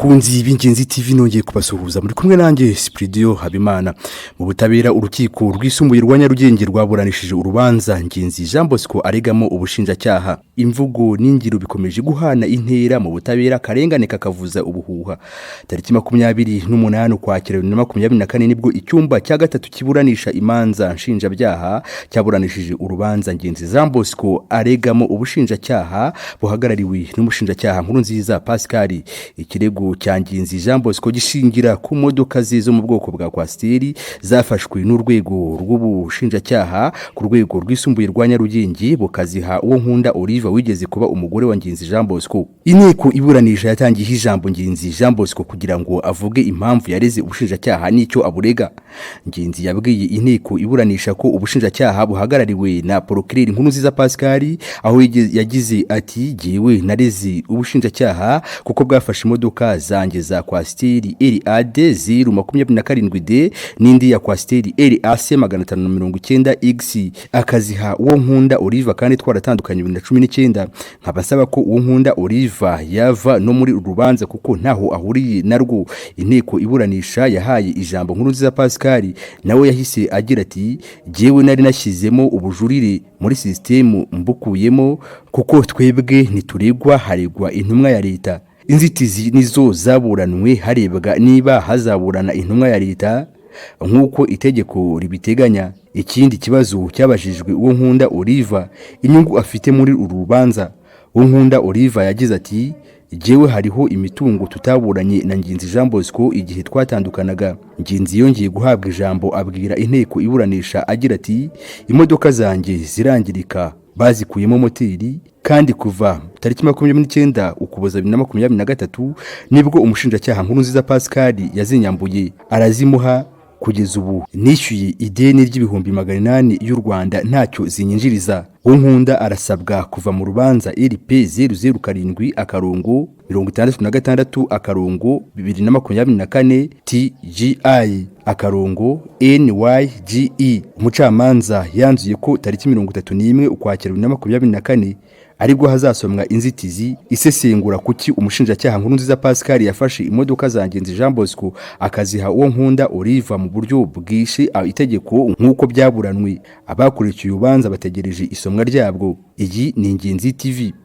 Bakunzi b'Ingenzi TV, nongeye kubasuhuza. Muri kumwe nanjye Sipiridiyo Habimana. Mu butabera, Urukiko Rwisumbuye rwa Nyarugenge rwaburanishije urubanza Ngenzi Jean Bosco aregamo ubushinjacyaha. Imvugo n'ingiro bikomeje guhana intera mu butabera, akarengane kakavuza ubuhuha. Tariki 28 Ukwakira 2024 nibwo icyumba cya gatatu kiburanisha imanza nshinjabyaha cyaburanishije urubanza Ngenzi Jean Bosco aregamo ubushinjacyaha buhagarariwe n'umushinjacyaha Nkurunziza Pascal. Ikirego cya Ngenzi Jean Bosco gishingira ku modoka ze zo mu bwoko bwa Coaster zafashwe n'urwego rw'ubushinjacyaha ku rwego rwisumbuye rwa Nyarugenge, bukaziha uwo Nkunda Olive wigeze kuba umugore wa Ngenzi Jean Bosco. Inteko iburanisha yatangiye ijambo Ngenzi Jean Bosco kugira ngo avuge impamvu yareze ubushinjacyaha n'icyo aburega. Ngenzi yabwiye inteko iburanisha ko ubushinjacyaha buhagarariwe na Procureur Nkurunziza Pascal, aho yagize ati: "Jyewe nareze ubushinjacyaha kuko bwafashe imodoka zanjye za Coaster RAD 027 D n'indi ya Coaster RAC 590 X, akaziha uwo Nkunda Olive kandi twaratandukanye 2019. Nkaba nsaba ko uwo Nkunda Olive yava no muri uru rubanza kuko ntaho ahuriye narwo." Inteko iburanisha yahaye ijambo Nkurunziza Pascal, nawe yahise agira ati: "Jyewe nari nashyizemo ubujurire muri sisitemu, mbukuyemo kuko twebwe ntituregwa, haregwa intumwa ya leta." Inzitizi nizo zaburanwe, harebwa niba hazaburana intumwa ya leta nk'uko itegeko ribiteganya. Ikindi kibazo cyabajijwe uwo Nkunda Olive, inyungu afite muri uru rubanza. Uwo Nkunda Olive yagize ati: "Jyewe hariho imitungo tutaburanye na Ngenzi Jean Bosco igihe twatandukanaga." Ngenzi yongeye guhabwa ijambo, abwira inteko iburanisha agira ati: "Imodoka zanjye zirangirika, bazikuyemo moteri, kandi kuva tariki 29 Ukuboza 2023 nibwo umushinjacyaha Nkurunziza Pascal yazinyambuye arazimuha. Kugeza ubu nishyuye ideni ry'ibihumbi 800 y'u Rwanda, ntacyo zinyinjiriza." Uwo Nkunda arasabwa kuva mu rubanza RP 007-66-2024 TGI-NYGE. Umucamanza yanzuye ko tariki 31 Ukwakira 2024 aribwo hazasomwa inzitizi isesengura kuki umushinjacyaha Nkurunziza Pascal yafashe imodoka za Ngenzi Jean Bosco akaziha uwo Nkunda Olive mu buryo bwishe itegeko nk'uko byaburanwe. Abakurikiye urubanza bategereje isomwa ryabwo. Iyi ni Ingenzi TV.